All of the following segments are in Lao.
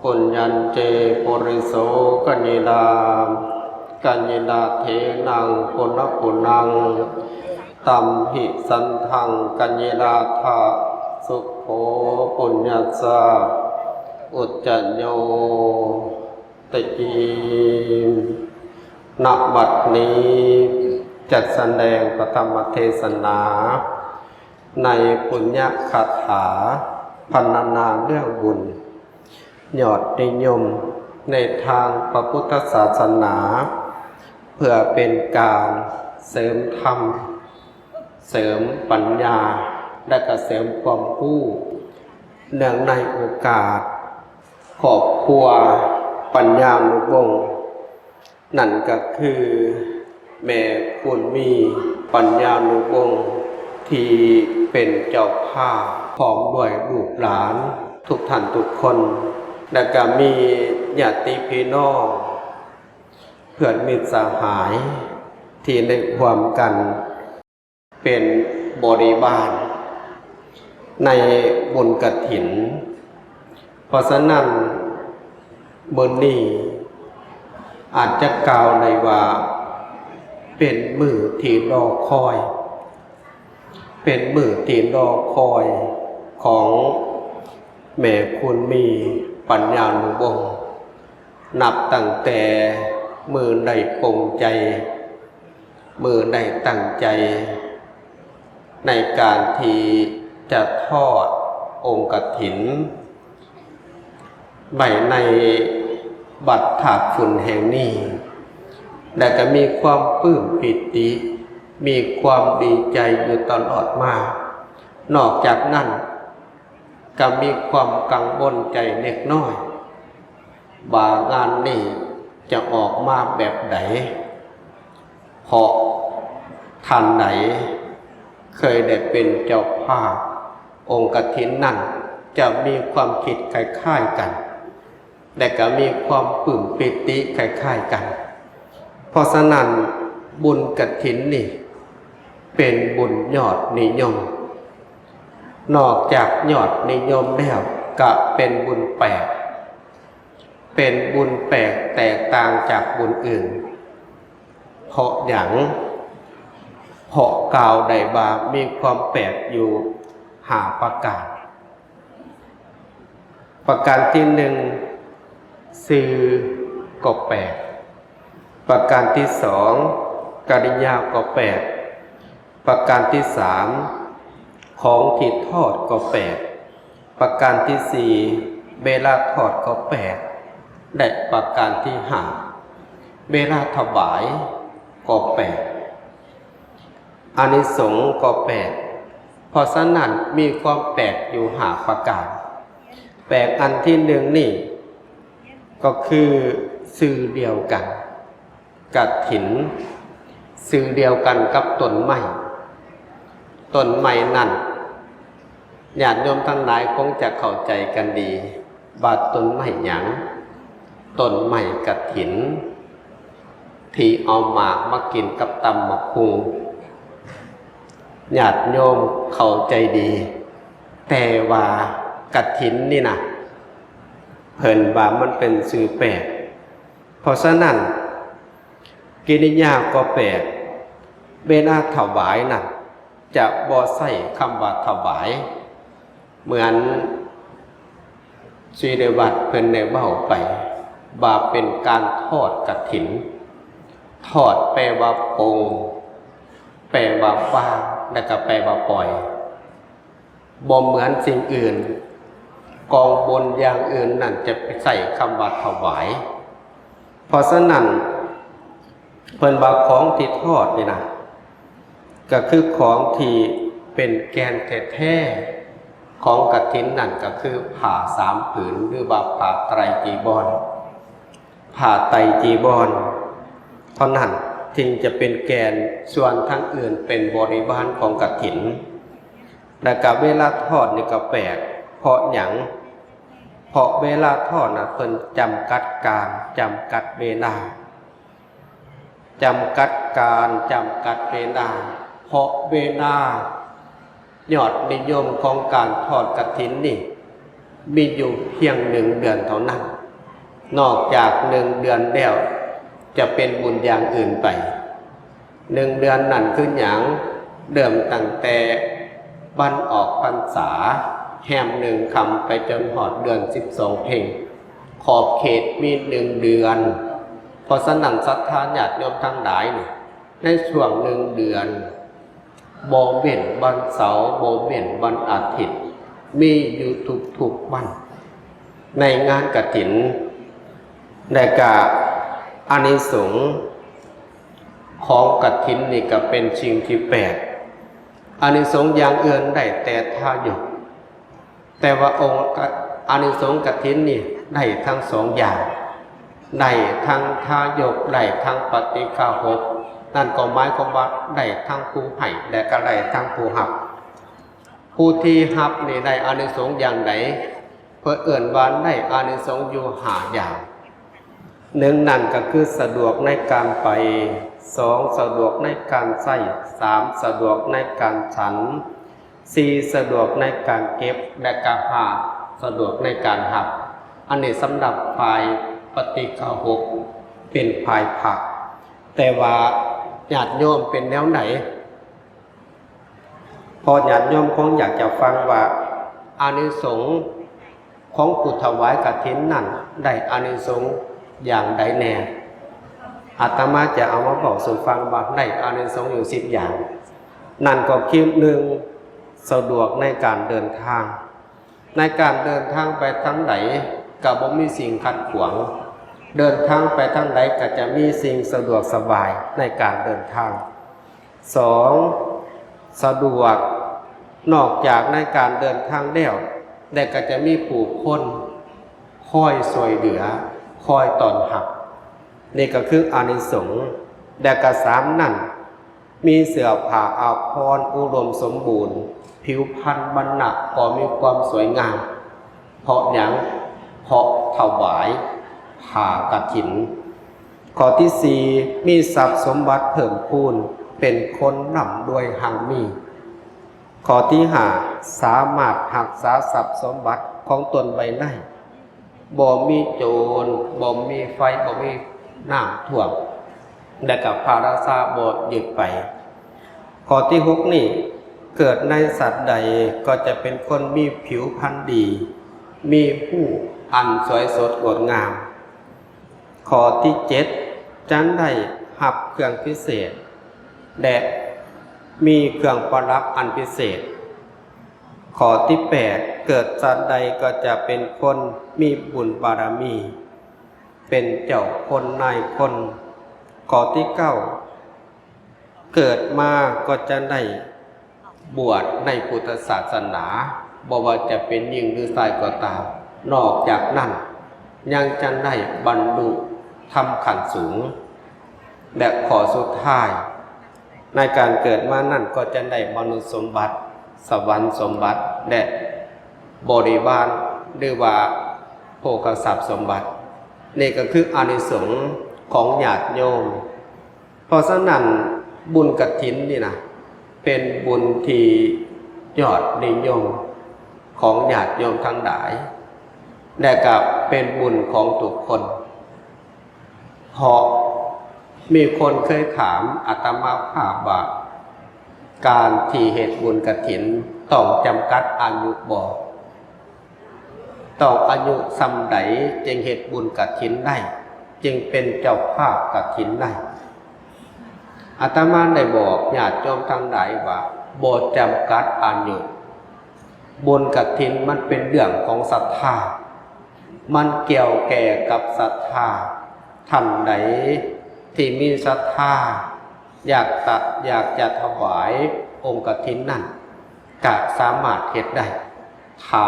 ປຸນຍັນເຈ ປຸລິໂສ ກະນິລາ ກະນິລາເທນັງ ປຸນນະປຸນນັງ ຕັມຫິສັນທັງ ກະນິລາທະ ສຸໂຂ ປຸນຍັດສະ ອຸດຈະໂຍ ຕະອີ ນະບັດນີ້ ຈັດສະແດງພະທຳມະເທສະນາ ໃນປຸນຍະຄາຖາພັນນະນາເລື່ອງບຸນຍອດນິຍົມໃນທາງພະພຸດທະສາສະໜາ ເພື່ອເປັນການເສີມທຳ ເສີມປັນຍາ ແລະ ກະເສີມຄວາມຮູ້ ເນື່ອງໃນໂອກາດຄອບຄົວປັນຍານຸວົງ ນັ້ນກະຄືແມ່ຄູນມີປັນຍານຸວົງ ທີ່ເປັນເຈົ້າພາບ ພ້ອມດ້ວຍລູກຫຼານທຸກທ່ານທຸກຄົນ ແລະ ກະມີຍາດຕິພີ່ນ້ອງ ເພື່ອນມິດສະຫາຍ ທີ່ໄດ້ຮ່ວມກັນ ເປັນບໍລິວານໃນບຸນກະຖິນ. ເພາະສະນັ້ນ ມື້ນີ້ອາດຈະກ່າວໄດ້ວ່າ ເປັນມື້ທີ່ລໍຄອຍ, ເປັນມື້ທີ່ລໍຄອຍຂອງແມ່ຄູນມີປັນຍານຸວົງ ນັບຕັ້ງແຕ່ມື້ໄດ້ປົງໃຈ ມື້ໄດ້ຕັ້ງໃຈໃນການທີ່ຈະທອດອົງກະຖິນໄວ້ໃນວັດທາດຝຸ່ນແຫ່ງນີ້ ແລະ ກະມີຄວາມປຶ້ມປີຕິ ມີຄວາມດີໃຈຢູ່ຕະຫຼອດມາ. ນອກຈາກນັ້ນ ກະມີຄວາມກັງວົນໃຈເລັກນ້ອຍ ວ່າງານນີ້ຈະອອກມາແບບໃດ, ເພາະທ່ານໃດເຄີຍໄດ້ເປັນເຈົ້າພາບອົງກະຖິນນັ້ນ ຈະມີຄວາມຄິດຄ້າຍໆກັນ ແລະ ກະມີຄວາມປຶ້ມປີຕິຄ້າຍໆກັນ. ເພາະສະນັ້ນ ບຸນກະຖິນນີ້ເປັນບຸນຍອດນິຍົມ. ນອກຈາກຍອດນິຍົມແລ້ວ ກະເປັນບຸນແປກ, ເປັນບຸນແປກແຕກຕ່າງຈາກບຸນອື່ນ. ເພາະຫຍັງ? ເພາະກ່າວໄດ້ວ່າມີຄວາມແປກຢູ່ຫ້າປະການ. ປະການທີໜຶ່ງ ຊື່ກໍແປກ. ປະການທີສອງ ກະລິຍາກໍແປກ. ປະການທີສາມ ຂອງທີ່ທອດກໍແປກ. ປະການທີສີ່ ເວລາທອດກໍແປກ ແລະ ປະການທີຫ້າ ເວລາຖວາຍກໍແປກ. ອານິສົງກໍແປກ. ເພາະສະນັ້ນ ມີຄວາມແປກຢູ່ຫ້າປະການ. ແປກອັນທີໜຶ່ງນີ້ ກໍຄືຊື່ດຽວກັນ, ກະຖິນຊື່ດຽວກັນກັບຕົ້ນໄມ້. ຕົ້ນໄມ້ນັ້ນ ຍາດໂຍມທັງຫຼາຍຄົງຈະເຂົ້າໃຈກັນດີວ່າຕົ້ນໄມ້ຫຍັງ? ຕົ້ນໄມ້ກະຖິນ ທີ່ເອົາໝາກມາກິນກັບຕຳບັກຫຸ່ງ. ຍາດໂຍມເຂົ້າໃຈດີ, ແຕ່ວ່າກະຖິນນີ້ນະ ເພິ່ນວ່າມັນເປັນຊື່ແປກ. ເພາະສະນັ້ນ ກິລິຍາກໍແປກ, ເວລາຖວາຍນັ້ນ ຈະບໍ່ໃຊ້ຄຳວ່າຖວາຍ ເໝືອນຊີລະວັດເພິ່ນໄດ້ເວົ້າໄປ ວ່າເປັນການທອດກະຖິນ. ທອດແປວ່າປົງ, ແປວ່າວາງ ແລະ ກະແປວ່າປ່ອຍ. ບໍ່ເໝືອນສິ່ງອື່ນ, ກອງບຸນຢ່າງອື່ນນັ້ນຈະໄປໃຊ້ຄຳວ່າຖວາຍ. ເພາະສະນັ້ນ ເພິ່ນວ່າຂອງທີ່ທອດນີ້ນະ ກະຄືຂອງທີ່ເປັນແກ່ນແທ້ໆຂອງກະຖິນນັ້ນ ກະຄືຜ້າສາມຜືນ ຫຼືວ່າຜ້າໄຕຣຈີວອນ, ຜ້າໄຕຣຈີວອນເທົ່ານັ້ນ ຈຶ່ງຈະເປັນແກ່ນ, ສ່ວນທາງອື່ນເປັນບໍລິວານຂອງກະຖິນ. ແລະກະເວລາທອດນີ້ກະແປກ, ເພາະຫຍັງ? ເພາະເວລາທອດນະ ເພິ່ນຈຳກັດການ, ຈຳກັດເວລາ, ຈຳກັດການ, ຈຳກັດເວລາ, ເພາະເວລາ ຍອດນິຍົມຂອງການທອດກະຖິນນີ້ ມີຢູ່ພຽງໜຶ່ງເດືອນເທົ່ານັ້ນ. ນອກຈາກໜຶ່ງເດືອນແລ້ວ ຈະເປັນບຸນຢ່າງອື່ນໄປ. ໜຶ່ງເດືອນນັ້ນຄືຫຍັງ? ເລີ່ມຕັ້ງແຕ່ວັນອອກພັນສາ ແຮມໜຶ່ງຄ່ຳ ໄປຈົນຮອດເດືອນສິບສອງເພັງ. ຂອບເຂດມີໜຶ່ງເດືອນ. ເພາະສະນັ້ນ ສັດທາຍາດໂຍມທັງຫຼາຍນີ້ ໃນຊ່ວງໜຶ່ງເດືອນ ບໍ່ເວັ້ນວັນເສົາ ບໍ່ເວັ້ນວັນອາທິດ ມີຢູ່ທຸກໆວັນ ໃນງານກະຖິນ. ແລະກະອານິສົງຂອງກະຖິນນີ້ກະເປັນສິ່ງທີ່ແປກ. ອານິສົງຢ່າງອື່ນໄດ້ແຕ່ທາຍົກ, ແຕ່ວ່າອົງກະ ອານິສົງກະຖິນນີ້ໄດ້ທັງສອງຢ່າງ, ໄດ້ທັງທາຍົກ ໄດ້ທັງປະຕິຄາຫົກ. ນັ້ນກໍໝາຍຄວາມວ່າໄດ້ທັງຜູ້ໃຫ້ ແລະກະໄດ້ທັງຜູ້ຮັບ. ຜູ້ທີ່ຮັບນີ້ໄດ້ອານິສົງຢ່າງໃດ? ເພິ່ນເອີ້ນວ່າໄດ້ອານິສົງຢູ່ຫ້າຢ່າງ. ໜຶ່ງນັ້ນກໍຄືສະດວກໃນການໄປ, ສອງ ສະດວກໃນການໃຊ້, ສາມ ສະດວກໃນການສັນ, ສີ່ ສະດວກໃນການເກັບ ແລະກະ ຫ້າ ສະດວກໃນການຮັບ. ອັນນີ້ສຳລັບຝ່າຍປະຕິຄາຫົກ ເປັນຝ່າຍພະ. ແຕ່ວ່າຍາດໂຍມເປັນແນວໃດ? ເພາະຍາດໂຍມຄົງຢາກຈະຟັງວ່າ ອານິສົງຂອງຜູ້ຖວາຍກະຖິນນັ້ນ ໄດ້ອານິສົງຢ່າງໃດແດ່? ອາດຕະມາຈະເອົາມາເວົ້າສູ່ຟັງວ່າໄດ້ອານິສົງຢູ່ສິບຢ່າງ. ນັ້ນກໍຄື ໜຶ່ງ ສະດວກໃນການເດີນທາງ. ໃນການເດີນທາງໄປທາງໃດກໍບໍ່ມີສິ່ງຂັດຂວາງ, ເດີນທາງໄປທາງໃດກໍຈະມີສິ່ງສະດວກສະບາຍໃນການເດີນທາງ. ສອງ ສະດວກ ນອກຈາກໃນການເດີນທາງແລ້ວ ແລະກໍຈະມີຜູ້ຄົນຄອຍຊ່ວຍເຫຼືອ ຄອຍຕ້ອນຮັບ. ນີ້ກໍຄືອານິສົງ. ແລະກະ ສາມ ນັ້ນ ມີເສື້ອຜ້າອາພອນອຸດົມສົມບູນ, ຜິວພັນວັນນະກໍມີຄວາມສວຍງາມ. ເພາະຫຍັງ? ເພາະຖວາຍຜ້າກະຖິນ. ຂໍ້ທີສີ່ ມີຊັບສົມບັດເພີ່ມພູນ, ເປັນຄົນລ່ຳລວຍຮັ່ງມີ. ຂໍ້ທີຫ້າ ສາມາດຮັກສາຊັບສົມບັດຂອງຕົນໄວ້ໄດ້. ບໍ່ມີໂຈນ, ບໍ່ມີໄຟ, ບໍ່ມີນ້ຳຖ້ວມ ແລະກະພະລາຊາບໍ່ຍຶດໄປ. ຂໍ້ທີຫົກນີ້ ເກີດໃນສັດໃດກໍຈະເປັນຄົນມີຜິວພັນດີ, ມີຮູບອັນສວຍສົດງົດງາມ. ຂໍ້ທີເຈັດ ຈັ່ງໄດ້ຮັບເຄື່ອງພິເສດ ແລະມີເຄື່ອງປະດັບອັນພິເສດ. ຂໍ້ທີແປດ ເກີດສັດໃດກໍຈະເປັນຄົນມີບຸນບາລະມີ, ເປັນເຈົ້າຄົນນາຍຄົນ. ຂໍ້ທີເກົ້າ ເກີດມາກໍຈະໄດ້ບວດໃນພຸດທະສາສະໜາ, ບໍ່ວ່າຈະເປັນຍິງຫຼືຊາຍກໍຕາມ. ນອກຈາກນັ້ນ ຍັງຈະໄດ້ບັນລຸທຳຂັ້ນສູງ. ແລະ ຂໍ້ສຸດທ້າຍ ໃນການເກີດມານັ້ນກໍຈະໄດ້ມະນຸດສົມບັດ, ສະຫວັນສົມບັດ ແລະ ບໍລິວານ ຫຼືວ່າໂພຄະຊັບສົມບັດ. ນີ້ກໍຄືອານິສົງຂອງຍາດໂຍມ. ເພາະສະນັ້ນ ບຸນກະຖິນນີ້ນະ ເປັນບຸນທີ່ຍອດນິຍົມຂອງຍາດໂຍມທັງຫຼາຍ ແລະກະເປັນບຸນຂອງທຸກຄົນ. ເພາະມີຄົນເຄີຍຖາມອາດຕະມາພາບວ່າ ການທີ່ເຮັດບຸນກະຖິນຕ້ອງຈຳກັດອາຍຸບໍ່? ຕ້ອງອາຍຸສ່ຳໃດຈຶ່ງເຮັດບຸນກະຖິນໄດ້, ຈຶ່ງເປັນເຈົ້າພາບກະຖິນໄດ້? ອາດຕະມາໄດ້ບອກຍາດໂຍມທັງຫຼາຍວ່າ ບໍ່ຈຳກັດອາຍຸ. ບຸນກະຖິນມັນເປັນເລື່ອງຂອງສັດທາ, ມັນກ່ຽວແກ່ກັບສັດທາ. ທ່ານໃດທີ່ມີສັດທາ ຢາກຕະ ຢາກຈະຖວາຍອົງກະຖິນນັ້ນ ກະສາມາດເຮັດໄດ້ ຖ້າ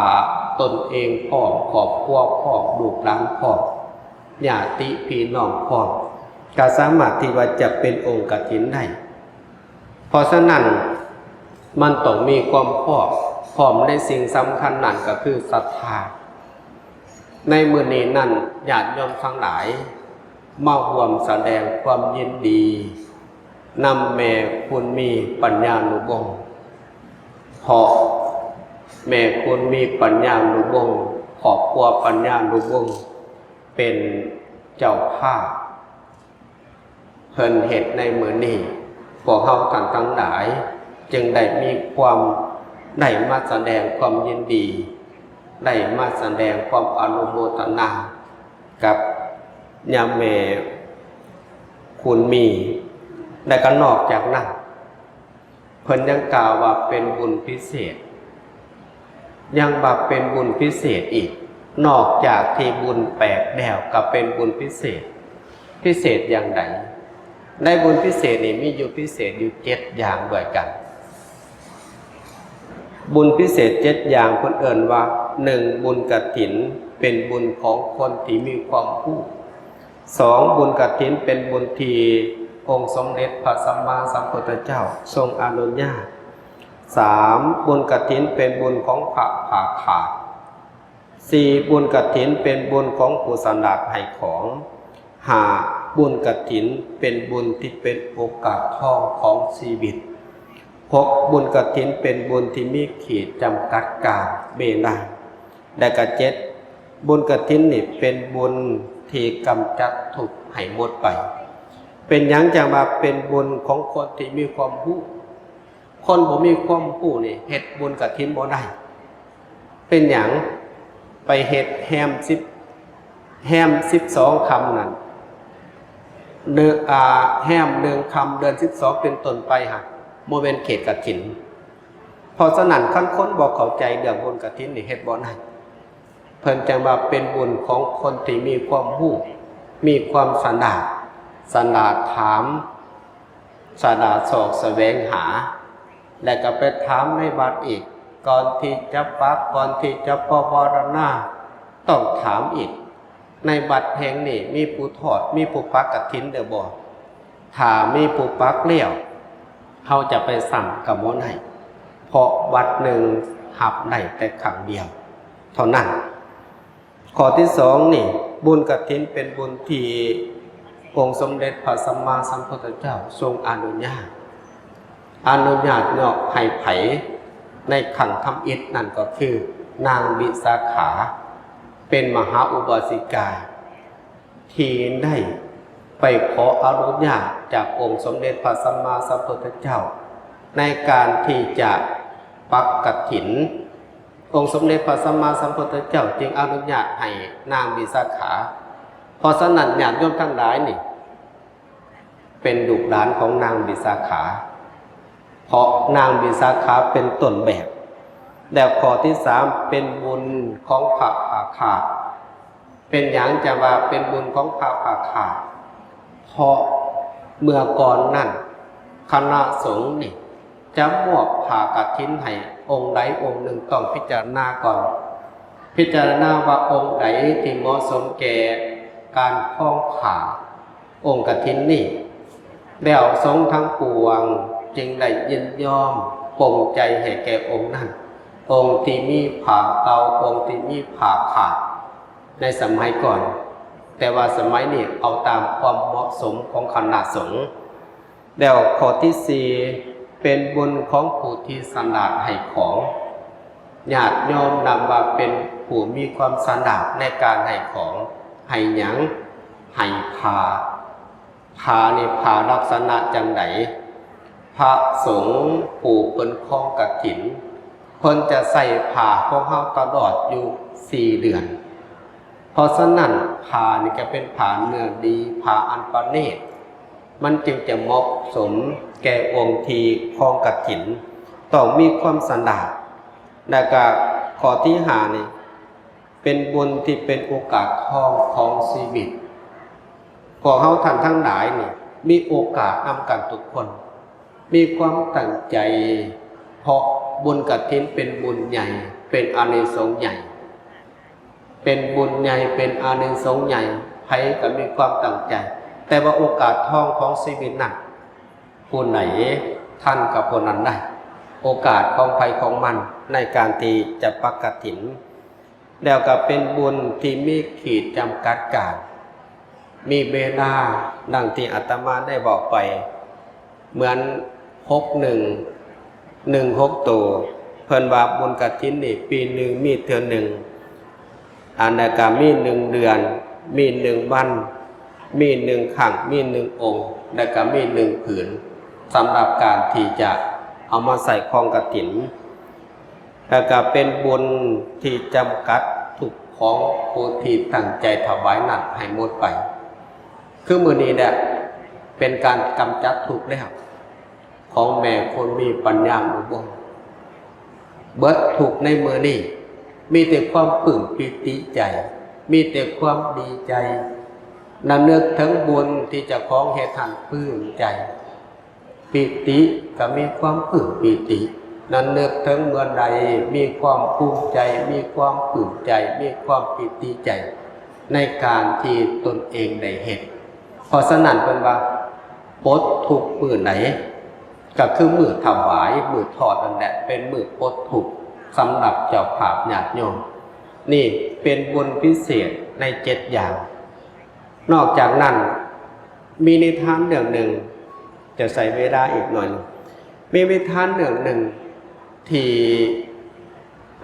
ຕົນເອງພ້ອມ, ຄອບຄົວພ້ອມ, ລູກຫຼານພ້ອມ, ຍາດຕິພີ່ນ້ອງພ້ອມ, ກະສາມາດທີ່ວ່າຈະເປັນອົງກະຖິນໄດ້. ເພາະສະນັ້ນ ມັນຕ້ອງມີຄວາມພ້ອມ, ພ້ອມໃນສິ່ງສຳຄັນນັ້ນກໍຄືສັດທາ. ໃນມື້ນີ້ນັ້ນ ຍາດໂຍມທັງຫຼາຍມາຮ່ວມສະແດງຄວາມຍິນດີນຳແມ່ຄູນມີປັນຍານຸວົງ. ເພາະແມ່ຄູນມີປັນຍານຸວົງ ຄອບຄົວປັນຍານຸວົງເປັນເຈົ້າພາບ ເພິ່ນເຮັດໃນມື້ນີ້ ພວກເຮົາທ່ານທັງຫຼາຍຈຶ່ງໄດ້ມີຄວາມ ໄດ້ມາສະແດງຄວາມຍິນດີ ໄດ້ມາສະແດງຄວາມອະນຸໂມທະນາກັບຍາແມ່ຄູນມີ ແລະກໍນອກຈາກນັ້ນ ເພິ່ນຍັງກ່າວວ່າເປັນບຸນພິເສດ ຍັງວ່າເປັນບຸນພິເສດອີກ ນອກຈາກທີ່ບຸນແປກແລ້ວກໍເປັນບຸນພິເສດ ພິເສດຢ່າງໃດ? ໃນບຸນພິເສດນີ້ມີຢູ່ພິເສດຢູ່ເຈັດຢ່າງດ້ວຍກັນ ບຸນພິເສດເຈັດຢ່າງເພິ່ນເອີ້ນວ່າ ໜຶ່ງ ບຸນກະຖິນ ເປັນບຸນຂອງຄົນທີ່ມີຄວາມຮູ້ ສອງ ບຸນກະຖິນເປັນບຸນທີ່ອົງສົມເດັດພະສຳມາສຳພຸດທະເຈົ້າຊົງອະນຸຍາດ. ສາມ ບຸນກະຖິນເປັນບຸນຂອງພະຜ່າຂາດ. ສີ່ ບຸນກະຖິນເປັນບຸນຂອງຜູ້ສະຫຼາດໃຫ້ຂອງ. ຫ້າ ບຸນກະຖິນເປັນບຸນທີ່ເປັນໂອກາດທອງຂອງຊີວິດ. ຫົກ ບຸນກະຖິນເປັນບຸນທີ່ມີຂີດຈຳກັດການເວລາ. ແລະກະເຈັດ ບຸນກະຖິນນີ້ເປັນບຸນທີ່ກຳຈັດທຸກໃຫ້ໝົດໄປ. ເປັນຫຍັງຈັ່ງວ່າເປັນບຸນຂອງຄົນທີ່ມີຄວາມຮູ້? ຄົນບໍ່ມີຄວາມຮູ້ນີ້ເຮັດບຸນກະຖິນບໍ່ໄດ້. ເປັນຫຍັງ? ໄປເຮັດແຮມສິບ ແຮມສິບສອງຄ່ຳນັ້ນ ເດີ ອາ ແຮມໜຶ່ງຄ່ຳເດືອນສິບສອງເປັນຕົ້ນໄປຫັ້ນ ບໍ່ແມ່ນເຂດກະຖິນ. ເພາະສະນັ້ນ ຄັນຄົນບໍ່ເຂົ້າໃຈເລື່ອງບຸນກະຖິນນີ້ເຮັດບໍ່ໄດ້. ເພິ່ນຈັ່ງວ່າເປັນບຸນຂອງຄົນທີ່ມີຄວາມຮູ້ ມີຄວາມສະຫຼາດ ສະຫຼາດຖາມ ສະຫຼາດຊອກສະແຫວງຫາ ແລະກໍໄປຖາມໃນວັດອີກ ກ່ອນທີ່ຈະປັກ ກ່ອນທີ່ຈະປະວາລະນາ ຕ້ອງຖາມອີກ ໃນວັດແຫ່ງນີ້ມີຜູ້ທອດ ມີຜູ້ປັກກະຖິນແລ້ວບໍ່? ຖ້າມີຜູ້ປັກແລ້ວ ເຮົາຈະໄປຊ້ຳກໍບໍ່ໄດ້ ເພາະວັດໜຶ່ງຮັບໄດ້ແຕ່ຄັ້ງດຽວເທົ່ານັ້ນ. ຂໍ້ທີສອງນີ້ ບຸນກະຖິນເປັນບຸນທີ່ອົງສົມເດັດພະສຳມາສຳພຸດທະເຈົ້າຊົງອະນຸຍາດ ອະນຸຍາດຍອກໃຫ້ໃຜໃນຄັ້ງທຳອິດ ນັ້ນກໍຄືນາງວິສາຂາ ເປັນມະຫາອຸບາສິກາ ທີ່ໄດ້ໄປຂໍອະນຸຍາດຈາກອົງສົມເດັດພະສຳມາສຳພຸດທະເຈົ້າ ໃນການທີ່ຈະປັກກະຖິນ. ອົງສົມເດັດພະສຳມາສຳພຸດທະເຈົ້າຈຶ່ງອະນຸຍາດໃຫ້ນາງວິສາຂາ. ເພາະສະນັ້ນ ຍາດໂຍມທັງຫຼາຍນີ້ ເປັນລູກຫຼານຂອງນາງວິສາຂາ ເພາະນາງວິສາຂາເປັນຕົ້ນແບບ. ແລ້ວຂໍ້ທີສາມ ເປັນບຸນຂອງພະຜາຂາດ. ເປັນຫຍັງຈະວ່າເປັນບຸນຂອງພະຜາຂາດ? ເພາະເມື່ອກ່ອນນັ້ນ ຄະນະສົງນີ້ຈະມອບຜ້າກະຖິນໃຫ້ອົງໃດອົງໜຶ່ງ ຕ້ອງພິຈາລະນາກ່ອນ ພິຈາລະນາວ່າອົງໃດທີ່ເໝາະສົມແກ່ການຄອງຜ້າ ອົງກະຖິນນີ້ ແລ້ວສົງທັງປວງຈຶ່ງໄດ້ຍິນຍອມປົງໃຈໃຫ້ແກ່ອົງນັ້ນ ອົງທີ່ມີຜ້າເກົ່າ ອົງທີ່ມີຜ້າຂາດໃນສະໄໝກ່ອນ, ແຕ່ວ່າສະໄໝນີ້ເອົາຕາມຄວາມເໝາະສົມຂອງຄະນະສົງ. ແລ້ວຂໍ້ທີສີ່ ເປັນບຸນຂອງຜູ້ທີ່ສະຫຼາດໃຫ້ຂອງ. ຍາດໂຍມນັບວ່າເປັນຜູ້ມີຄວາມສະຫຼາດໃນການໃຫ້ຂອງ. ໃຫ້ຫຍັງ? ໃຫ້ຜ້າ. ຜ້ານີ້ ຜ້າລັກສະນະຈັ່ງໃດ? ພະສົງຜູ້ເພິ່ນຄອງກະຖິນ ເພິ່ນຈະໃສ່ຜ້າຂອງເຮົາຕະຫຼອດຢູ່ສີ່ເດືອນ. ເພາະສະນັ້ນ ຜ້ານີ້ຈະເປັນຜ້າເນື້ອດີ ຜ້າອັນປະນີດ, ມັນຈຶ່ງຈະເໝາະສົມແກ່ອົງທີ່ຄອງກະຖິນ, ຕ້ອງມີຄວາມສະຫຼາດ. ແລ້ວກະຂໍ້ທີຫ້ານີ້ ເປັນບຸນທີ່ເປັນໂອກາດທອງຂອງຊີວິດ. ພວກເຮົາທ່ານທັງຫຼາຍນີ້ ມີໂອກາດນຳກັນທຸກຄົນ, ມີຄວາມຕັ້ງໃຈ, ເພາະບຸນກະຖິນເປັນບຸນໃຫຍ່, ເປັນອານິສົງໃຫຍ່, ເປັນບຸນໃຫຍ່, ເປັນອານິສົງໃຫຍ່, ໃຜກໍມີຄວາມຕັ້ງໃຈ. ແຕ່ວ່າໂອກາດທອງຂອງຊີວິດນັ້ນ ຜູ້ໃດທັນກັບຜູ້ນັ້ນໄດ້. ໂອກາດຂອງໃຜຂອງມັນໃນການທີ່ຈະປັກກະຖິນ. ແລ້ວກໍເປັນບຸນທີ່ມີຂີດຈຳກັດການ, ມີເວລາດັ່ງທີ່ອາດຕະມາໄດ້ບອກໄປ, ເໝືອນຫົກໜຶ່ງ ໜຶ່ງຫົກໂຕ, ເພິ່ນວ່າບຸນກະຖິນນີ້ປີໜຶ່ງມີເທື່ອໜຶ່ງ, ອັນໃດກໍມີໜຶ່ງເດືອນ ມີໜຶ່ງວັນ ມີໜຶ່ງຄັ້ງ ມີໜຶ່ງອົງ ແລະກໍມີໜຶ່ງຜືນ ສຳລັບການທີ່ຈະເອົາມາໃສ່ຄອງກະຖິນ ແລະກໍເປັນບຸນທີ່ຈຳກັດທຸກຂອງຜູ້ທີ່ຕັ້ງໃຈຖວາຍນັ້ນໃຫ້ໝົດໄປ. ຄືມື້ນີ້ແຫຼະ ເປັນການກຳຈັດທຸກແລ້ວ ຂອງແມ່ຄົນມີປັນຍາອຸບົນ. ເບິດທຸກໃນມື້ນີ້ ມີແຕ່ຄວາມປຶ້ມປີຕິໃຈ ມີແຕ່ຄວາມດີໃຈ ລຳນຶກເຖິງບຸນທີ່ເຈົ້າຂອງເຮັດຫັ້ນປຶ້ມໃຈ. ປີຕິກໍມີຄວາມປຶ້ມປີຕິ ລຳນຶກເຖິງເມື່ອໃດ ມີຄວາມພູມໃຈ ມີຄວາມປຶ້ມໃຈ ມີຄວາມປີຕິໃຈ ໃນການທີ່ຕົນເອງໄດ້ເຮັດ. ເພາະສະນັ້ນເພິ່ນວ່າ ປົດທຸກມື້ໃດ ກໍຄືມື້ຖວາຍ ມື້ທອດນັ້ນແຫຼະ ເປັນມື້ປົດທຸກສຳລັບເຈົ້າພາບຍາດໂຍມ. ນີ້ເປັນບຸນພິເສດໃນເຈັດຢ່າງ. ນອກຈາກນັ້ນ ມີນິທານເລື່ອງໜຶ່ງ ຈະໃຊ້ເວລາອີກໜ້ອຍໜຶ່ງ ມີນິທານເລື່ອງໜຶ່ງທີ່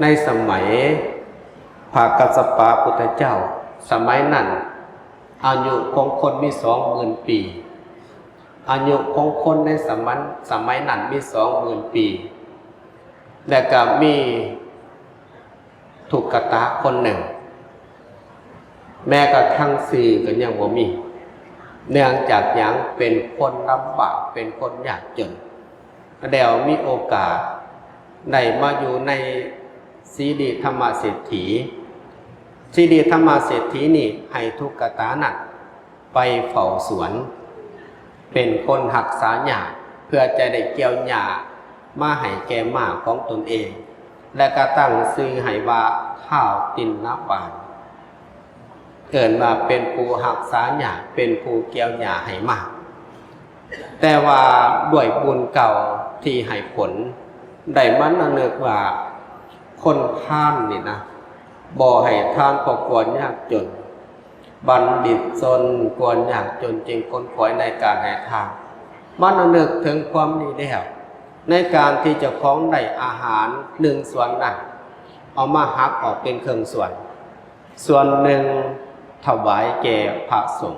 ໃນສະໄໝພະກັດສະປະພຸດທະເຈົ້າ ສະໄໝນັ້ນອາຍຸຂອງຄົນມີສອງໝື່ນປີ, ອາຍຸຂອງຄົນໃນສະໄໝ ສະໄໝນັ້ນມີສອງໝື່ນປີ ແລະກະມີທຸກກະຕາຄົນໜຶ່ງ ແມ້ກະທັ່ງຊື່ກໍຍັງບໍ່ມີ ເນື່ອງຈາກຫຍັງ? ເປັນຄົນລຳບາກ ເປັນຄົນຍາກຈົນ. ແລ້ວມີໂອກາດໄດ້ມາຢູ່ໃນສີດີທຳມະເສດຖີ. ສີດີທຳມະເສດຖີນີ້ໃຫ້ທຸກກະຕານັ້ນໄປເຝົ້າສວນ ເປັນຄົນຮັກສາຫຍ້າ ເພື່ອຈະໄດ້ກ່ຽວຫຍ້າມາໃຫ້ແກ່ມ້າຂອງຕົນເອງ ແລະກະຕັ້ງຊື່ໃຫ້ວ່າທ້າວຕິນນະບານ. ເອີ້ນວ່າເປັນຜູ້ຮັກສາຫຍ້າ ເປັນຜູ້ກ່ຽວຫຍ້າໃຫ້ມ້າ. ແຕ່ວ່າດ້ວຍບຸນເກົ່າທີ່ໃຫ້ຜົນ ໄດ້ມາລຳນຶກວ່າ ຄົນພານນີ້ນະ ບໍ່ໃຫ້ທານເພາະກລັວຍາກຈົນ, ບັນດິດຊົນກລັວຍາກຈົນຈຶ່ງຂົນຂວາຍໃນການໃຫ້ທານ. ມາລຳນຶກເຖິງຄວາມນີ້ແລ້ວ ໃນການທີ່ເຈົ້າຂອງໄດ້ອາຫານໜຶ່ງສ່ວນນັ້ນ ເອົາມາຫັກອອກເປັນເຄິ່ງສ່ວນ, ສ່ວນໜຶ່ງຖວາຍແກ່ພະສົງ,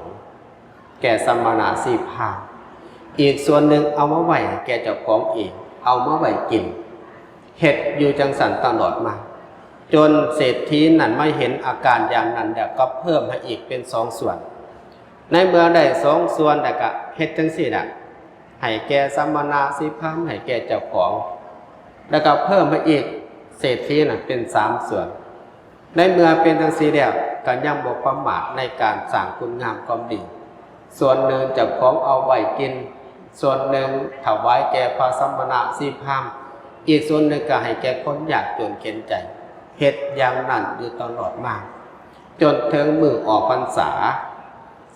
ແກ່ສະມະນະຊີພາມ, ອີກສ່ວນໜຶ່ງເອົາມາໄວ້ໃຫ້ແກ່ເຈົ້າຂອງເອງ, ເອົາມາໄວ້ກິນ, ເຮັດຢູ່ຈັ່ງຊັ້ນຕະຫຼອດມາ, ຈົນເສດຖີນັ້ນມາເຫັນອາການຢ່າງນັ້ນແລ້ວກໍເພີ່ມໃຫ້ອີກເປັນສອງສ່ວນ. ໃນເມື່ອໄດ້ສອງສ່ວນແລ້ວກໍເຮັດຈັ່ງຊີ້ລະ ໃຫ້ແກ່ສະມະນະຊີພາມ, ໃຫ້ແກ່ເຈົ້າຂອງ, ແລ້ວກໍເພີ່ມໃຫ້ອີກເສດຖີນັ້ນເປັນສາມສ່ວນ. ໃນເມື່ອເປັນຈັ່ງຊີ້ແລ້ວ ກໍຍັງບໍ່ປະໝາດໃນການສ້າງຄຸນງາມຄວາມດີ. ສ່ວນໜຶ່ງເຈົ້າຂອງເອົາໄວ້ກິນ, ສ່ວນໜຶ່ງຖວາຍແກ່ພະສະມະນະຊີພາມ, ອີກສ່ວນໜຶ່ງກໍໃຫ້ແກ່ຄົນຍາກຈົນເຂັນໃຈ. ເຮັດຢ່າງນັ້ນຢູ່ຕະຫຼອດມາ ຈົນເຖິງມື້ອອກພັນສາ,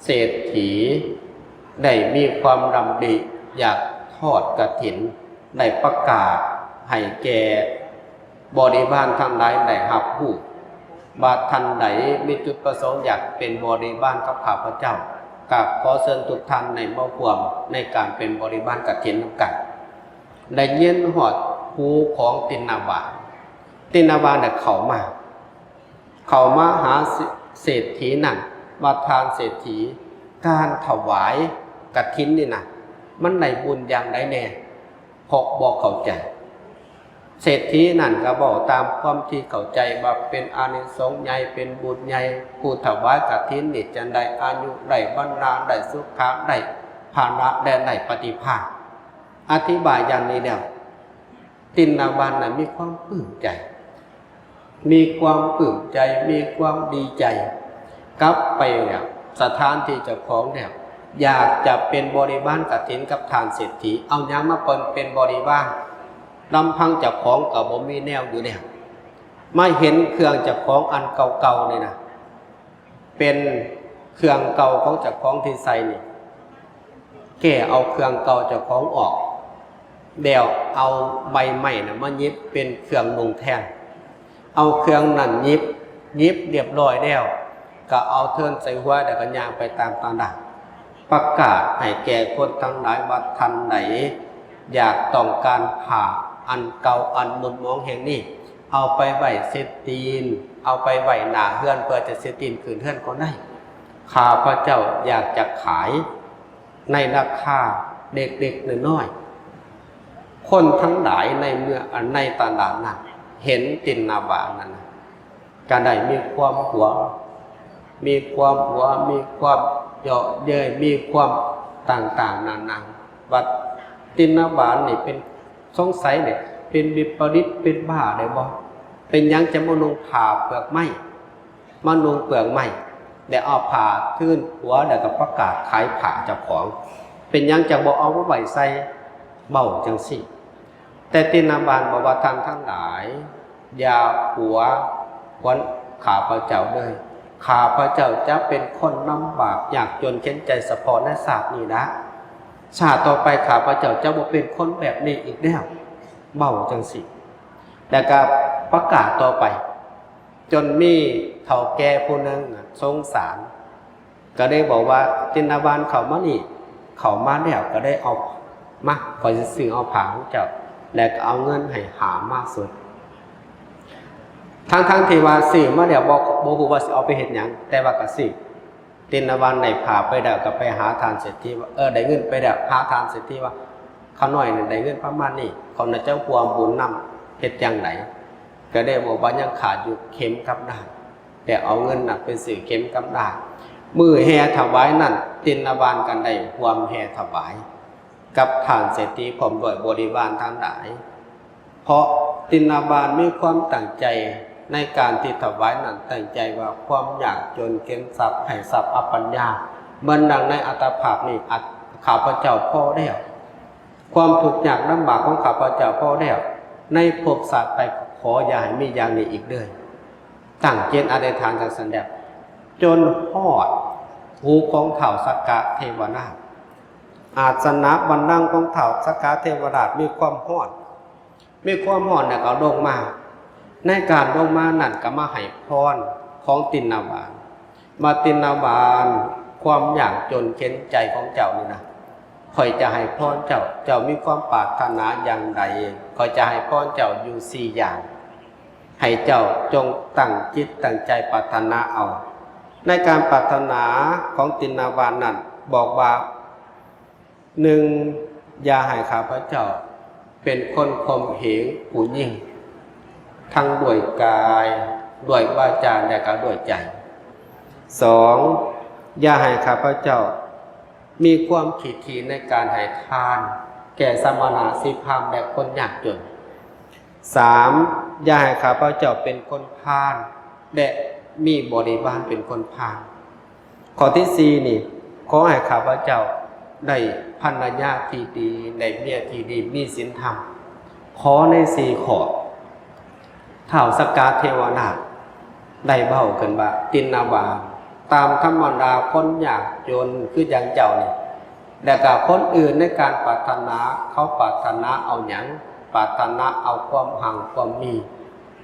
ເສດຖີໄດ້ມີຄວາມດຳລິຢາກທອດກະຖິນ, ໄດ້ປະກາດໃຫ້ແກ່ບໍລິວານທັງຫຼາຍໄດ້ຮັບຮູ້ວ່າ ທ່ານໃດມີຈຸດປະສົງຢາກເປັນບໍລິວານກັບຂ້າພະເຈົ້າ, ກໍຂໍເຊີນທຸກທ່ານໃຫ້ມາຮ່ວມໃນການເປັນບໍລິວານກະຖິນນຳກັນ. ໄດ້ຍິນຮອດຫູຂອງຕິນນະວານ, ຕິນນະວານໄດ້ເຂົ້າມາ ເຂົ້າມາຫາເສດ ເສດຖີນັ້ນວ່າ ທ່ານເສດຖີ, ການຖວາຍກະຖິນນີ້ນະ ມັນໄດ້ບຸນຢ່າງໃດແດ່? ເພາະບໍ່ເຂົ້າໃຈ. ເສດຖີນັ້ນກໍເວົ້າຕາມຄວາມທີ່ເຂົ້າໃຈວ່າ ເປັນອານິສົງໃຫຍ່, ເປັນບຸນໃຫຍ່, ຜູ້ຖວາຍກະຖິນນີ້ຈະໄດ້ອາຍຸ, ໄດ້ວັນນາ, ໄດ້ສຸຂະ, ໄດ້ພະລະ ແລະ ໄດ້ປະຕິພານ. ອະທິບາຍຢ່າງນີ້ແລ້ວ ຕິນນະວານນັ້ນມີຄວາມປຶ້ມໃຈ, ມີຄວາມປຶ້ມໃຈ, ມີຄວາມດີໃຈ, ກັບໄປແລ້ວ ສະຖານທີ່ເຈົ້າຂອງແລ້ວ ຢາກຈະເປັນບໍລິວານກະຖິນກັບທ່ານເສດຖີ. ເອົາຫຍັງມາເປັນ ເປັນບໍລິວານ? ລຳພັງເຈົ້າຂອງກໍບໍ່ມີແນວຢູ່ແລ້ວ, ມາເຫັນເຄື່ອງເຈົ້າຂອງອັນເກົ່າໆນີ້ນະ ເປັນເຄື່ອງເກົ່າຂອງເຈົ້າຂອງທີ່ໃສ່ນີ້ ແກ້ເອົາເຄື່ອງເກົ່າເຈົ້າຂອງອອກ ແລ້ວເອົາໃບໄມ້ນະມາຫຍິບເປັນເຄື່ອງນຸ່ງແທນ. ເອົາເຄື່ອງນັ້ນຫຍິບ, ຫຍິບລຽບຮ້ອຍແລ້ວ ກໍເອົາເທີນໃສ່ຫົວ ແລ້ວກໍຍ່າງໄປຕາມຕະຫຼາດ ປະກາດໃຫ້ແກ່ຄົນທັງຫຼາຍວ່າ ທ່ານໃດຢາກຕ້ອງການຜ້າອັນເກົ່າອັນໝຸ່ນໝອງແຫ່ງນີ້ ເອົາໄປໄວ້ເຊັດຕີນ, ເອົາໄປໄວ້ໜ້າເຮືອນເພື່ອຈະເຊັດຕີນຂຶ້ນເຮືອນກໍໄດ້. ຂ້າພະເຈົ້າຢາກຈະຂາຍໃນລາຄາເລັກໆນ້ອຍໆ. ຄົນທັງຫຼາຍໃນເມືອງ, ໃນຕະຫຼາດນັ້ນເຫັນຕິນນະບານນັ້ນນະ ກະໄດ້ມີຄວາມຫົວ, ມີຄວາມຫົວ, ມີຄວາມເຍາະເຍີ້ຍ, ມີຄວາມຕ່າງໆນານາ ວ່າຕິນນະບານນີ້ເປັນ ສົງໄສເດ ເປັນວິປະລິດ ເປັນບ້າໄດ້ບໍ່? ເປັນຫຍັງຈະມານຸ່ງຜ້າເປືອກໄມ້, ມານຸ່ງເປືອກໄມ້ ແລ້ວເອົາຜ້າທຶນຫົວ ແລ້ວກໍປະກາດຂາຍຜ້າເຈົ້າຂອງ? ເປັນຫຍັງຈັ່ງບໍ່ເອົາມາໄວ້ໃສ່? ເວົ້າຈັ່ງຊີ້. ແຕ່ຕິນນະບານບອກວ່າ ທ່ານທັງຫຼາຍ ຢ່າຫົວຂວັນຂ້າພະເຈົ້າເລີຍ. ຂ້າພະເຈົ້າຈະເປັນຄົນລຳບາກຍາກຈົນເຂັນໃຈສະເພາະໃນຊາດນີ້ລະ. ຊາດຕໍ່ໄປຂ້າພະເຈົ້າຈະບໍ່ເປັນຄົນແບບນີ້ອີກແລ້ວ. ເວົ້າຈັ່ງຊີ້ ແລ້ວກໍປະກາດຕໍ່ໄປ ຈົນມີເຖົ້າແກ່ຜູ້ໜຶ່ງສົງສານ ກໍໄດ້ບອກວ່າ ຕິນນະບານເຂົ້າມານີ້, ເຂົ້າມາແລ້ວກໍໄດ້ເອົາມາ, ຂ້ອຍຊິຊື້ເອົາຜ້າຂອງເຈົ້າ ແລ້ວກໍເອົາເງິນໃຫ້ຫ້າມາຊຸດ. ທັງໆທີ່ວ່າຊື້ມາແລ້ວບໍ່, ບໍ່ຮູ້ວ່າຊິເອົາໄປເຮັດຫຍັງ, ແຕ່ວ່າກໍຊື້. ຕິນນະບານໄດ້ຜ້າໄປແລ້ວກໍໄປຫາທ່ານເສດຖີວ່າ, ເອີ, ໄດ້ເງິນໄປແລ້ວ ຫາທ່ານເສດຖີວ່າ ຂ້ານ້ອຍນັ້ນໄດ້ເງິນປະມານນີ້, ຂ້ານ້ອຍຈະຮ່ວມບຸນນຳ ເຮັດຈັ່ງໃດ? ກໍໄດ້ບອກວ່າຍັງຂາດຢູ່ເຂັມກັບດ້າຍ, ແຕ່ເອົາເງິນນັ້ນໄປຊື້ເຂັມກັບດ້າຍ. ມື້ແຫ່ຖວາຍນັ້ນ ຕິນນະບານກໍໄດ້ຮ່ວມແຫ່ຖວາຍກັບທ່ານເສດຖີ ພ້ອມດ້ວຍບໍລິວານທັງຫຼາຍ. ເພາະຕິນນະບານມີຄວາມຕັ້ງໃຈໃນການທີ່ຖວາຍນັ້ນ, ຕັ້ງໃຈວ່າຄວາມຍາກຈົນເຂັນຊັບໃຫ້ຊັບອັບປັນຍາ ເໝືອນດັ່ງໃນອັດຕະພາບນີ້, ອັດ, ຂ້າພະເຈົ້າພໍແລ້ວ. ຄວາມທຸກຍາກລຳບາກຂອງຂ້າພະເຈົ້າພໍແລ້ວ. ໃນພົບຊາດໄປຂໍຢ່າໃຫ້ມີຢ່າງນີ້ອີກເລີຍ. ຕັ້ງຈິດອະທິຖານຈັ່ງຊັ້ນແລ້ວ ຈົນຮອດຫູຂອງທ້າວສັກກະເທວະລາດ. ອາສະນະບັນລັງຂອງທ້າວສັກກະເທວະລາດມີຄວາມຮ້ອນ. ມີຄວາມຮ້ອນແລ້ວກໍລົງມາ. ໃນການລົງມານັ້ນກໍມາໃຫ້ພອນຂອງຕິນນະບານ ວ່າ ຕິນນະບານ, ຄວາມຍາກຈົນເຂັນໃຈຂອງເຈົ້ານີ້ນະ ຂ້ອຍຈະໃຫ້ພອນເຈົ້າ, ເຈົ້າມີຄວາມປາດຖະໜາຢ່າງໃດ, ຂ້ອຍຈະໃຫ້ພອນເຈົ້າຢູ່ສີ່ຢ່າງ. ໃຫ້ເຈົ້າຈົ່ງຕັ້ງຈິດຕັ້ງໃຈປາດຖະໜາເອົາ. ໃນການປາດຖະໜາຂອງຕິນນະບານນັ້ນບອກວ່າ ໜຶ່ງ, ຢ່າໃຫ້ຂ້າພະເຈົ້າເປັນຄົນຂົ່ມເຫງຜູ້ຍິງ ທັງດ້ວຍກາຍ, ດ້ວຍວາຈາ ແລະ ກໍດ້ວຍໃຈ. ສອງ, ຢ່າໃຫ້ຂ້າພະເຈົ້າມີຄວາມຂີ້ຖີ່ໃນການໃຫ້ທານແກ່ສະມະນະ ຊີພາມ ແລະ ຄົນຍາກຈົນ. ສາມ, ຢ່າໃຫ້ຂ້າພະເຈົ້າເປັນຄົນພານ ແລະ ມີບໍລິວານເປັນຄົນພານ. ຂໍ້ທີສີ່ນີ້, ຂໍໃຫ້ຂ້າພະເຈົ້າໄດ້ພັນລະຍາທີ່ດີ, ໄດ້ເມຍທີ່ດີ, ມີສິນທຳ. ຂໍໃນສີ່ຂໍ້. ທ້າວສັກກະເທວະລາດໄດ້ເວົ້າຂຶ້ນວ່າ ຕິນນະບານ, ຕາມທຳມະດາຄົນຍາກຈົນຄືຢ່າງເຈົ້ານີ້ ແລະກະຄົນອື່ນໃນການປາດຖະໜາ, ເຂົາປາດຖະໜາເອົາຫຍັງ? ປາດຖະໜາເອົາຄວາມຮັ່ງຄວາມມີ,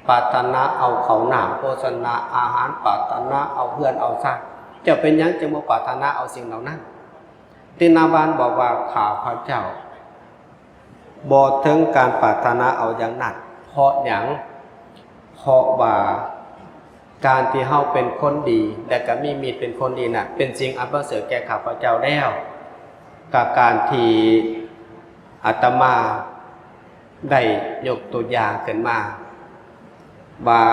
ປາດຖະໜາເອົາເຂົ້ານ້ຳໂພຊະນາອາຫານ, ປາດຖະໜາເອົາເຮືອນເອົາຊານ. ເຈົ້າເປັນຫຍັງຈຶ່ງບໍ່ປາດຖະໜາເອົາສິ່ງເຫຼົ່ານັ້ນ? ຕິນນະບານບອກວ່າ ຂ້າພະເຈົ້າ ບໍ່ເຖິງການປາດຖະໜາເອົາຢ່າງນັ້ນ. ເພາະຫຍັງ? ເພາະວ່າການທີ່ເຮົາເປັນຄົນດີ ແລະກະມີມິດເປັນຄົນດີນັ້ນ ເປັນສິ່ງອັນປະເສີດແກ່ຂ້າພະເຈົ້າແລ້ວ. ກະການທີ່ອາດຕະມາໄດ້ຍົກຕົວຢ່າງຂຶ້ນມາວ່າ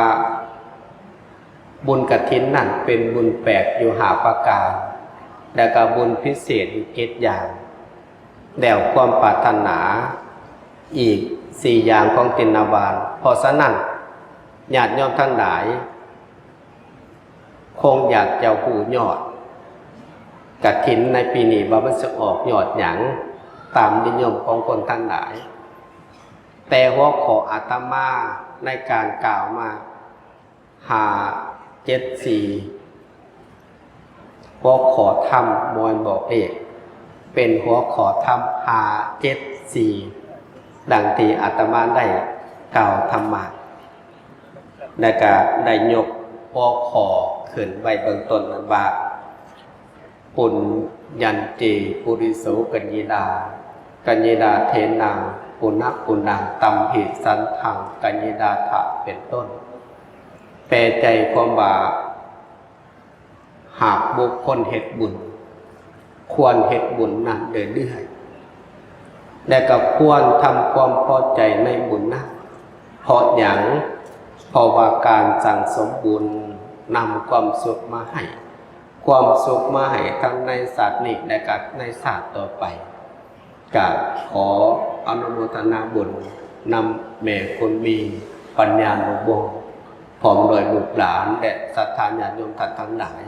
ບຸນກະຖິນນັ້ນເປັນບຸນແປກຢູ່ຫ້າປະການ ແລະກະບຸນພິເສດຢູ່ເຈັດຢ່າງ. ແລ້ວຄວາມປາດຖະໜາອີກສີ່ຢ່າງຂອງຕິນນະບານ. ເພາະສະນັ້ນ ຍາດໂຍມທັງຫຼາຍຄົງຢາກຈະຮູ້ຍອດກະຖິນໃນປີນີ້ວ່າມັນຊິອອກຍອດຫຍັງ ຕາມນິຍົມຂອງຄົນທັງຫຼາຍ. ແຕ່ຫົວຂໍ້ອາດຕະມາໃນການກ່າວມາ ຫ້າເຈັດສີ່ ຫົວຂໍ້ທຳບໍ່ແມ່ນບອກເລກ, ເປັນຫົວຂໍ້ທຳ ຫ້າເຈັດສີ່ ດັ່ງທີ່ອາດຕະມາໄດ້ກ່າວທຳມະ ແລະກະໄດ້ຍົກຫົວຂໍ້ຂຶ້ນໄວ້ເບື້ອງຕົ້ນນັ້ນວ່າ ປຸນຍັນຕີ ປຸລິໂສ ກັນຍາດາ ກັນຍາດາເຖນາ ປຸນນະປຸນນັງ ຕັມຫິ ສັນທັງ ກະຍິດາທະ ເປັນຕົ້ນ. ແປໃຈຄວາມວ່າ ຫາກບຸກຄົນເຮັດບຸນ ຄວນເຮັດບຸນນັ້ນເລື້ອຍໆ ແລະກໍຄວນທຳຄວາມພໍໃຈໃນບຸນນັ້ນ. ເພາະຫຍັງ? ເພາະວ່າການສັ່ງສົມບຸນນຳຄວາມສຸກມາໃຫ້, ຄວາມສຸກມາໃຫ້ທັງໃນຊາດນີ້ ແລະກໍໃນຊາດຕໍ່ໄປ. ກະຂໍອະນຸໂມທະນາບຸນນຳແມ່ຄົນມີປັນຍານຸວົງ ພ້ອມດ້ວຍລູກຫຼານ ແລະສັດທາຍາດໂຍມທ່ານທັງຫຼາຍ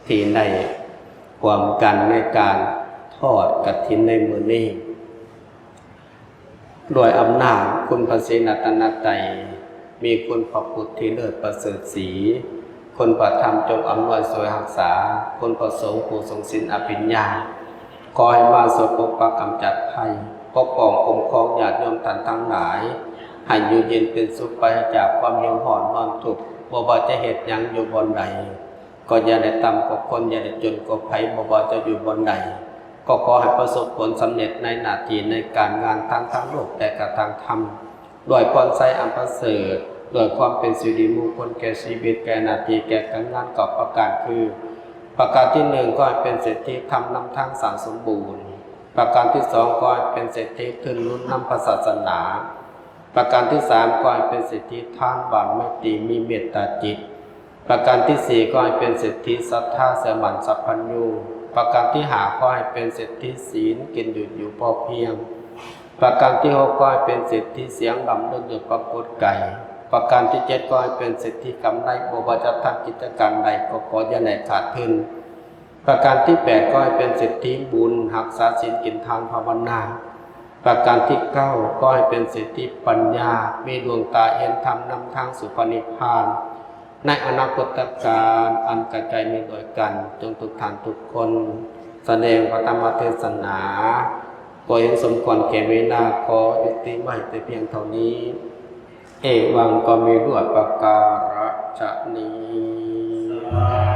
ທີ່ໄດ້ຮ່ວມກັນໃນການທອດກະຖິນໃນມື້ນີ້. ດ້ວຍອຳນາດຄຸນພະສີລັດຕະນະໄຕ, ມີຄຸນພະພຸດທີ່ເລີດປະເສີດສີ, ຄຸນພະທຳຈົ່ງອຳນວຍຊ່ວຍຮັກສາ, ຄຸນພະສົງຜູ້ຊົງສິນອະພິນຍາ, ຂໍໃຫ້ມາຊ່ວຍປົກປັກກຳຈັດໄພ, ປົກປ້ອງຄຸ້ມຄອງຍາດໂຍມທ່ານທັງຫຼາຍ, ໃຫ້ຢູ່ເຢັນເປັນສຸກ, ປາສະຈາກຄວາມຫິວຮ້ອນນອນທຸກ, ບໍ່ວ່າຈະເຮັດຫຍັງຢູ່ບ່ອນໃດ, ກໍຢ່າໄດ້ຕ່ຳກວ່າຄົນ, ຢ່າໄດ້ຈົນກວ່າໃຜ, ບໍ່ວ່າຈະຢູ່ບ່ອນໃດ, ກໍຂໍໃຫ້ປະສົບຜົນສຳເລັດໃນໜ້າທີ່ໃນການງານ ທັງທາງໂລກ ແລະກະທາງທຳ, ດ້ວຍພອນໄຊອັນປະເສີດ, ດ້ວຍຄວາມເປັນສິລິມຸງຄຸນແກ່ຊີວິດ, ແກ່ໜ້າທີ່, ແກ່ການງານ ເກົ້າປະການຄື, ປະການທີໜຶ່ງ ຂໍໃຫ້ເປັນເສດຖີທຳນຳທາງສ້າງສົມບູນ, ປະການທີສອງ ຂໍໃຫ້ເປັນເສດຖີທຶນໜູນນຳພະສາສະໜາ, ປະການທີສາມ ຂໍໃຫ້ເປັນເສດຖີທານຫວານໄມຕີມີເມດຕາຈິດ, ປະການທີສີ່ ຂໍໃຫ້ເປັນເສດຖີສັດທາເຊື່ອໝັ້ນສັບພັນຍູ, ປະການທີຫ້າ ຂໍໃຫ້ເປັນເສດຖີສີນກິນຢູ່ຢູ່ພໍພຽງ, ປະການທີຫົກ ຂໍໃຫ້ເປັນເສດຖີສຽງລ່ຳລືນຢູ່ປາກົດໄກ, ປະການທີເຈັດ ຂໍໃຫ້ເປັນເສດຖີກຳໄລ, ບໍ່ວ່າຈະທຳກິດຈະການໃດ ກໍຂໍຢ່າໄດ້ຂາດທຶນ. ປະການທີແປດ ຂໍໃຫ້ເປັນເສດຖີບຸນ, ຮັກສາສິນ, ກິນທານ, ພາວະນາ. ປະການທີເກົ້າ ຂໍໃຫ້ເປັນເສດຖີປັນຍາ, ມີດວງຕາເຫັນທຳນຳທາງສູ່ພະນິບພານ ໃນອະນາຄົດຕະການອັນໃກ້ໆນີ້ດ້ວຍກັນ, ຈົ່ງທຸກທ່ານທຸກຄົນສະແດງພະທຳມະເທດສະໜາ ກໍເຫັນສົມຄວນແກ່ເວລາ, ຂໍຍຸຕິໄວ້ແຕ່ພຽງເທົ່ານີ້. ເອວັງ ກໍມີດ້ວຍປະກາລະຊະນີ້.